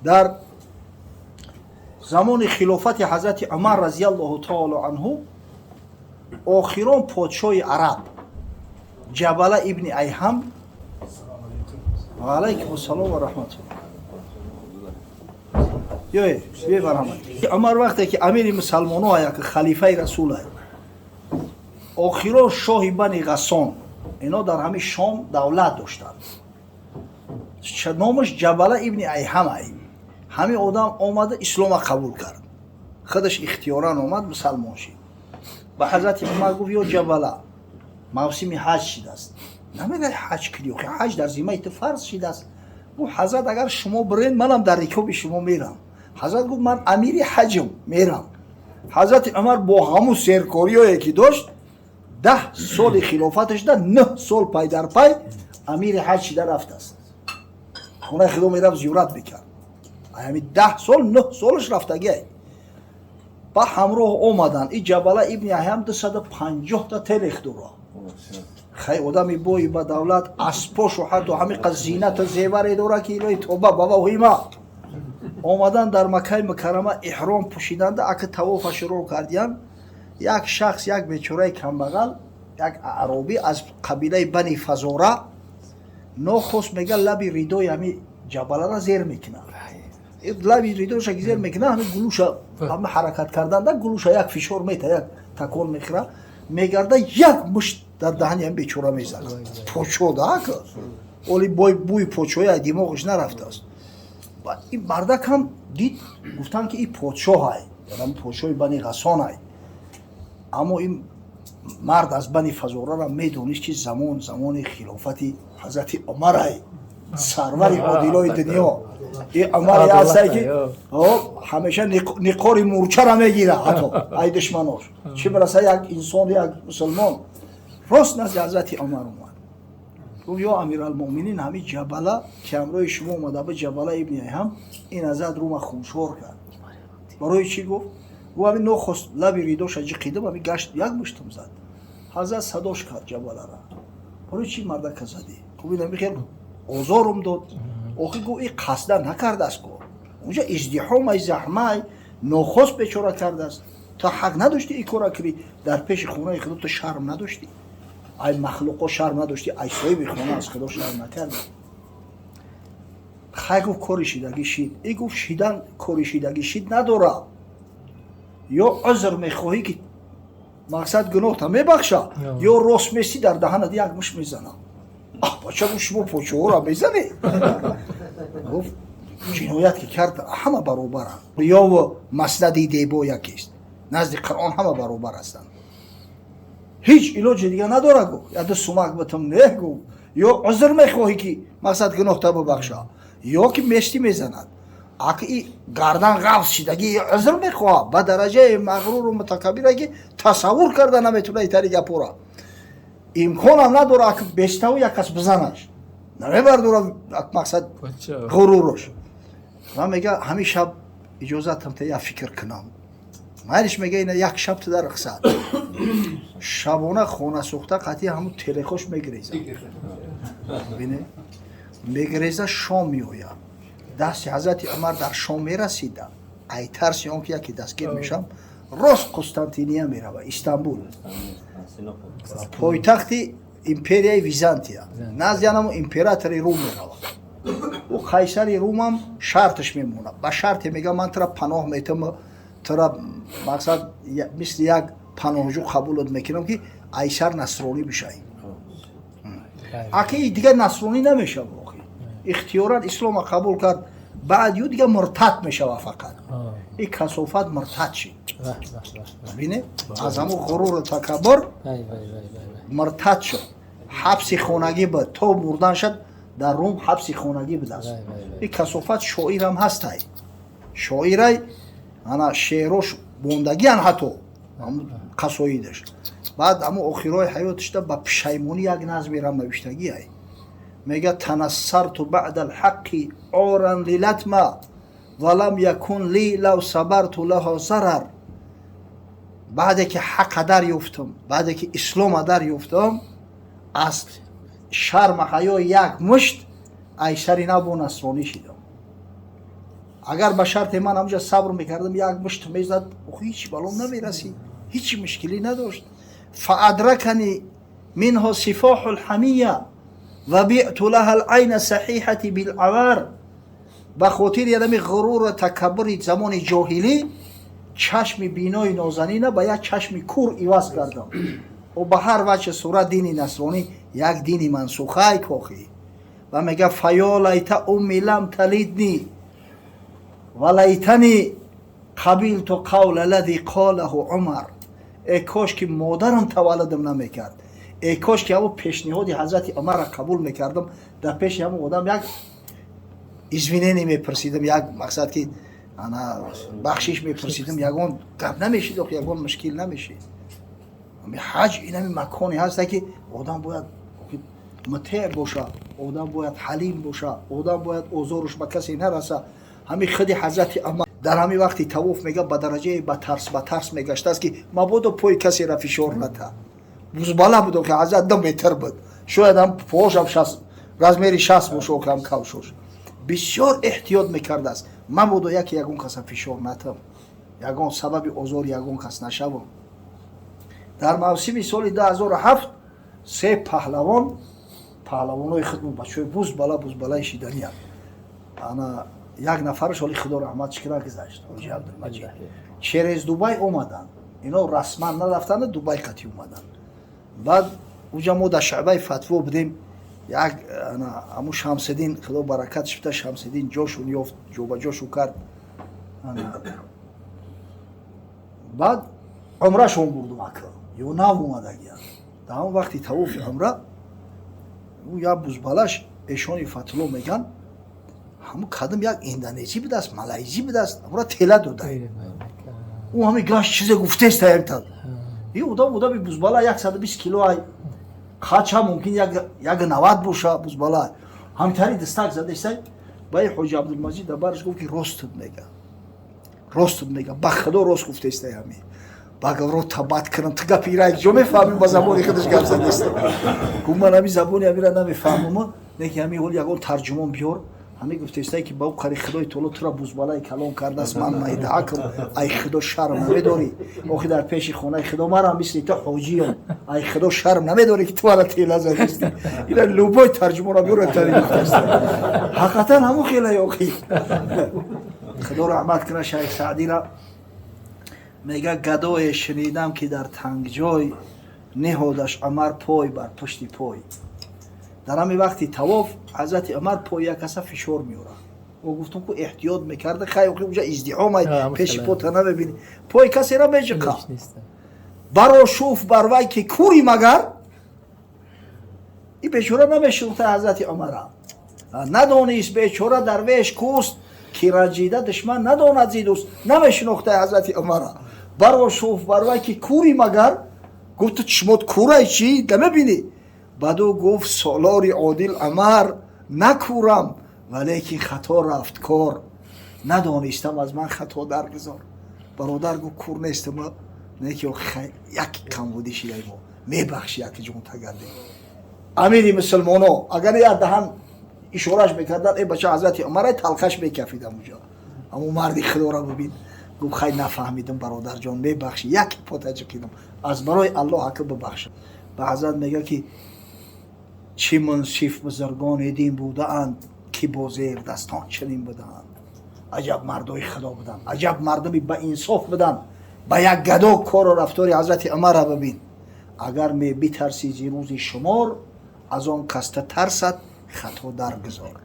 Дар замони хилофати ҳазрати Умар разиаллоҳу таоло анҳу, охирон подшоҳи араб Ҷабала ибни Айҳам, ва алайкум ассалом ва раҳматуллоҳ, ёе бебарҳамат. Умар вақте ки амири мусалмоно ая, ки халифаи расул ай, охирон шоҳи Бани Ғассон, ино дар ҳамин Шом давлат доштанд, номаш Ҷабала ибни Айҳам ай. Ҳамин одам омада, ислома қабул кард, худаш ихтиёран омад, мусалмон шид. Ба ҳазрати Умар гуфт: «Ё Ҷабала, мавсими ҳаҷ шидааст, намедаи ҳаҷ кунӣ? Охи ҳаҷ дар зиммаи ту фарз шидааст». Гуфт: «Ҳазрат, агар шумо бирен, манам дар рикоби шумо мерам». Ҳазрат гуфт: «Ман амири ҳаҷм, мерам». Ҳазрати Умар бо ҳамун серкориое ки дошт, 10 соли хилофаташда 9 сол пай дар пай амири ҳаҷ шида рафтааст. Хонаи худо мерафт, зиёрат мекард. Ҳами 10 сол 9 солаш рафтагиай. Ба ҳамроҳ омаданд. И Ҷабала ибни Айҳам 250-та телех дора. Хай, одами бои ба давлат, аспошу ҳатто ҳамиқа зинату зеваре дора, ки илоҳи тоба ба ваҳима. Омадан, дар Маккаи Мукаррама эҳром пӯшиданда, ака тавофа шурӯъ кардиян, як шахс, як бечораи камбағал, як аъробӣ аз қабилаи Бани Фазора, нохост, мега, лаби ридои ҳами Ҷабалара зер мекунад. Лаби ридоша ки зер мекунад, ҳами гулуша, ҳами ҳаракат карданда гулуша як фишор мета, як такон мехӯра, мегарда, як мушт дар даҳани ҳами бечора мезанад. Почо да ака, оли бой бӯи почоя димоғаш нарафтааст. Ин мардак ҳам дид, гуфтанд, ки ин подшоҳай, яъне подшоҳи Бани Ғассонай. Аммо ин мард аз Бани Фазорара медонист, ки замон замони хилофати ҳазрати Умарай, сарвари одилои дунё. И Умаре ҳастай, ки ҳамеша ниқори мурчара мегира, ҳатто ай душманош, чӣ бираса як инсон, як мусулмон. Рост назди ҳазрати Умар омад, гуфт: «Ё амиралмуъминин, ҳами Ҷабала, ки ҳамроҳи шумо омада ба, Ҷабала ибни Айҳам, ин азад рума хуншор кард». «Барои чӣ?» гуфт. Гуфт: «Ҳами нохост лаби ридоша ҷиқидам, ҳами гашт, як муштам зад». Ҳазрат садош кард Ҷабалара: «Барои чӣ мардака задӣ?» Гуфт: «Ин хел озорум дод». Охи, гуфт, и қасда накардааст ко, унҷа издиҳомай, заҳмай, нохост бечора кардааст. То ҳақ надоштӣ ин кора кунӣ. Дар пеши хонаи худо ту шарм надоштӣ? Ай махлуқо шарм надоштӣ? Ай соҳиби хона, аз худо шарм накардӣ?» «Хай», гуфт, «кори шидагӣ шид». И гуфт: «Шидан кори шидагӣ шид надора. Ё узр мехоҳӣ, ки мақсад гуноҳта мебахша, ё рост местӣ, дар даҳанат як муш мезанам». «Аҳ, бача», гуфт, «шумо почоҳоро мезанед?» Гуфт: «Ҷиноят ки кард, ҳама баробаранд. Ёву маснади дебо якест, назди Қуръон ҳама баробар ҳастанд. Ҳеҷ илоҷи дига надора», гуфт, «яду сумак битум». «Не», гуфт, «ё узр мехоҳӣ, ки мақсад гуноҳта бубахша, ё ки мешти мезанад». Аки и гардан ғафз шидаги узр мехоҳад, ба дараҷаи мағруру мутакаббира, ки тасаввур карда наметавона итари гапора. Имконам надора, аки беставу як кас бизанаш, намебардора, мақсад ғуруруш. Ва мега: «Ҳамин шаб иҷозатам та, як фикр кунам». «Майлиш», мега, «ина як шаб ту дар рухсат». Шабона хона сӯхта, қатъи ҳамун телехош мегиреза, бине, мегиреза, Шом меояд. Дасти ҳазрати Умар дар Шом мерасида, ай тарси он ки яке дастгир мешам, рост Қустантиния мерава, Истанбул, пойтахти империяи Византия, назди анамо императори Рум мерава. Ӯ қайсари Румам шарташ мемонад. Ба шарте, мега, ман тура паноҳ метам, тура мақсад мисли як паноҳҷӯ қабулат мекунам, ки айсар насронӣ бишавӣ. Аки дигар насронӣ намешава. Охи ихтиёран ислома қабул кард, баъд ю дигар муртад мешава. Фақат и касофат муртад шид. Бине, аз ҳамун ғуруру такаббур муртад шуд. Ҳабси хонагӣ буд, то мурдан шуд, дар Рум ҳабси хонагӣ будааст. И касофат шоирам ҳастай, шоирай, ана шеърош мондагиан, ҳатто қасоидаш. Баъд ҳамун охирои ҳаёташда ба пушаймонӣ як назмерам навиштагиай. Мега: «Танассарту баъда алҳаққи оран лилатма валам якун ли лав сабарту лаҳо зарар». Баъде ки ҳаққа дарёфтам, баъде ки ислома дарёфтам, аз шарма ҳаё як мушт айсари набо насронӣ шидам. Агар ба шарте ман ҳамҷа сабр мекардам, як мушт мезад, ҳеч балом намерасид, ҳеч мушкилӣ надошт. Фаадракани минҳо сифоҳу лҳамия ва биъту лаҳа лайна саҳиҳати билавар. Ба хотири ядами ғуруру такаббури замони ҷоҳилӣ чашми бинои нозанина ба як чашми кур иваз кардам. О ба ҳар ваҷҳи сурат дини насронӣ як дини мансухай кохӣ. Ва мега: фаё лайта умми лам талидни ва лайтани қабилту қавла лади қолаҳу Умар. Э кош ки модарам таваллудам намекард, э кош ки ҳамон пешниҳоди ҳазрати Умарро қабул мекардам, дар пеши ҳамон одам як извинение мепурсидам, як мақсад ки ана бахшиш мепурсидам, ягон гап намешид, охи ягон мушкил намешид. Ҳаҷ инами маконе ҳаста, ки одам бояд мутеъ боша, одам бояд ҳалим боша, одам бояд озоруш ба касе нараса. Ҳамин худи ҳазрати Умар дар ҳамин вақти тавоф мега, ба дараҷаи ба тарс мегаштааст, ки мабодо пои касеро фишор ната. Бузбала буд, ки ҳазрат 2 метр буд, шояд ҳам поошам размери 60 боша, ҳам кавшош. Бисёр эҳтиёт мекардааст, мабодо яке ягон каса фишор натам, ягон сабаби озори ягон кас нашавам. Дар мавсими соли 2007 се паҳлавон, паҳлавонои худмон, бачаҳои бузбала, бузбалаи шиданиям, ана як нафараш ҳоли худо раҳматш кира гузашт, ҳоҷи Абдулмаҷид, через Дубай омаданд. Ино расман нарафтанд, Дубай қатӣ омаданд. Баъд уҷа мо дар шаъбаи фатво будем. Як ҳамун Шамсиддин, худо баракатш бита, Шамсиддин ҷошун ёфт, ҷобаҷошу кард. Баъд умрашон бурдум, ака ё нав омадагиян. Дар ҳамон вақти тавофи умра ӯ як бузбалаш эшони Фатулло меган, ҳамун кадам як индонезӣ будааст, малайзӣ будааст, ҳамура тела дода. Ӯ ҳами гашт, чизе гуфтеста якта. И одам, одами бузбала, 120 кило ай, қача мумкин 1,90 боша, бузбала ҳамтари дастак задестай. Баи ҳоҷи Абдулмаҷид дар бараш гуфт, ки ростут мега, ростут мега, ба худо рост гуфтестай. Ҳами багавро табат кунам, ту гапи ира ҷо мефаҳмӣ? Ба забони худаш гап задеста. Гуфт: ман ҳами забони ҳамира намефаҳмам, не ки ҳами ҳол ягон тарҷумон биёр. Ҳами гуфтестай, ки ба ӯ қари худои таоло тура бузбалаи калон кардааст, ман майдаакам, ай худо шарм намедорӣ? Охи дар пеши хонаи худо марам мисли ту ҳоҷиём, ай худо шарм намедорӣ, ки ту мара тела задисти? Ина любой тарҷумонро биёра, тари гуфтеста. Ҳақиқатан ҳамун хела. Охи худо раҳмат кунад шайх Саъдира, мега: гадое шунидам, ки дар тангҷой ниҳодаш Умар пой бар пушти пой. Дар ҳамин вақти тавоф ҳазрати Умар пои як каса фишор меорад. О гуфтум, ку эҳтиёт мекарда. Хай, охи уҷа издиҳомай, пеши пота намебини, пои касеро меҷиқа. Баро шуф бар вай, ки кури магар? И бечора намешинохта ҳазрати Умара, надонист бечора дарвеш куст, ки ранҷида душман надонад зи дӯст. Намешинохта ҳазрати Умара. Баро шуф бар вай, ки кури магар? Гуфт: ту чишмот курай чӣ, намебинӣ? Баъду гуфт: солори одил Умар, накурам, валекин хато рафт кор, надонистам, аз ман хато даргузор. Бародар, гуфт, кур нестам, неки як камбудӣ шидай, мо мебахши, яки ҷон тагарде. Амири мусулмоно агар як даҳан ишораш мекарданд, э бача, ҳазрати Умарай талхаш мекафидам уҷо. Ҳамун марди худоро бибин. Гуфт: хай, нафаҳмидам, бародарҷон, мебахши, як потаҷиқидам, аз барои Аллоҳ ака бибахшам. Ба ҳазрат мега, ки чӣ мунсиф бузургони дин будаанд, ки бо зердастон чунин будаанд. Аҷаб мардои худо буданд, аҷаб мардуми ба инсоф буданд. Ба як гадо кору рафтори ҳазрати Умарра бибин. Агар мебитарсӣ зи рӯзи шумор, аз он каста тарсад хато даргузор.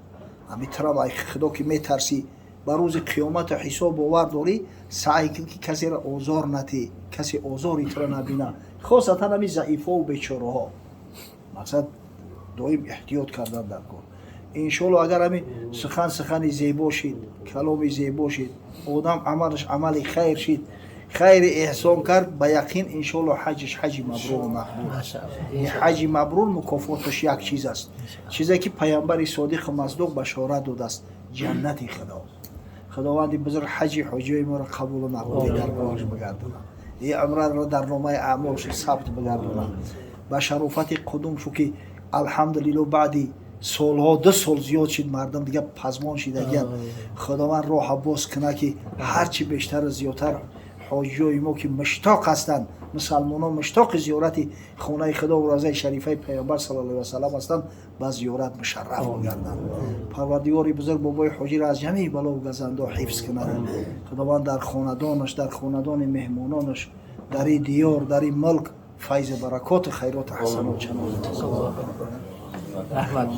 Ҳами трам ай худо ки метарсӣ, ба рӯзи қиёмату ҳисоб бовар дорӣ, саъй кун, ки касеро озор натӣ, касе озори туро набина, хосатан ҳами заифову бечораҳо. Мақсад доим эҳтиёт кардан дар кор. Иншоалло, агар ҳамин сухан сухани зебо шид, каломи зебо шид, одам амалаш амали хайр шид, хайри эҳсон кард, ба яқин, иншоалло, ҳаҷиш ҳаҷи мабруру мақбул аст. Ин ҳаҷи мабрур мукофоташ як чиз аст, чизе ки паямбари содиқу масдуқ башорат додааст: ҷаннати худо. Худованди бузург ҳаҷи ҳоҷиёи моро қабулу мақбули даргоҳаш бигардонад, и умраро дар номаи аъмолш сабт бигардонад. Ба шарофати қудум шу, ки алҳамдулилло, баъди Солҳо, 2 сол зиёд шид, мардум дига пазмон шидагиян. Худованд роҳа боз кунад, ки ҳарчи бештару зиёдтар ҳоҷиёи мо, ки муштоқ ҳастанд, мусалмонон муштоқи зиёрати хонаи Худо ва равзаи шарифаи Паёмбар саллаллоҳу алайҳи васаллам ҳастанд, ба зиёрат мушарраф гарданд. Парвардигори бузург бобои ҳоҷиро аз ҷамеи балову газандо ҳифз кунад. Худованд дар хонадонаш, дар хонадони меҳмононаш, дар ин диёр, дар ин мулк файзу баракоту хайроту ҳасанот чанон. Раҳмат.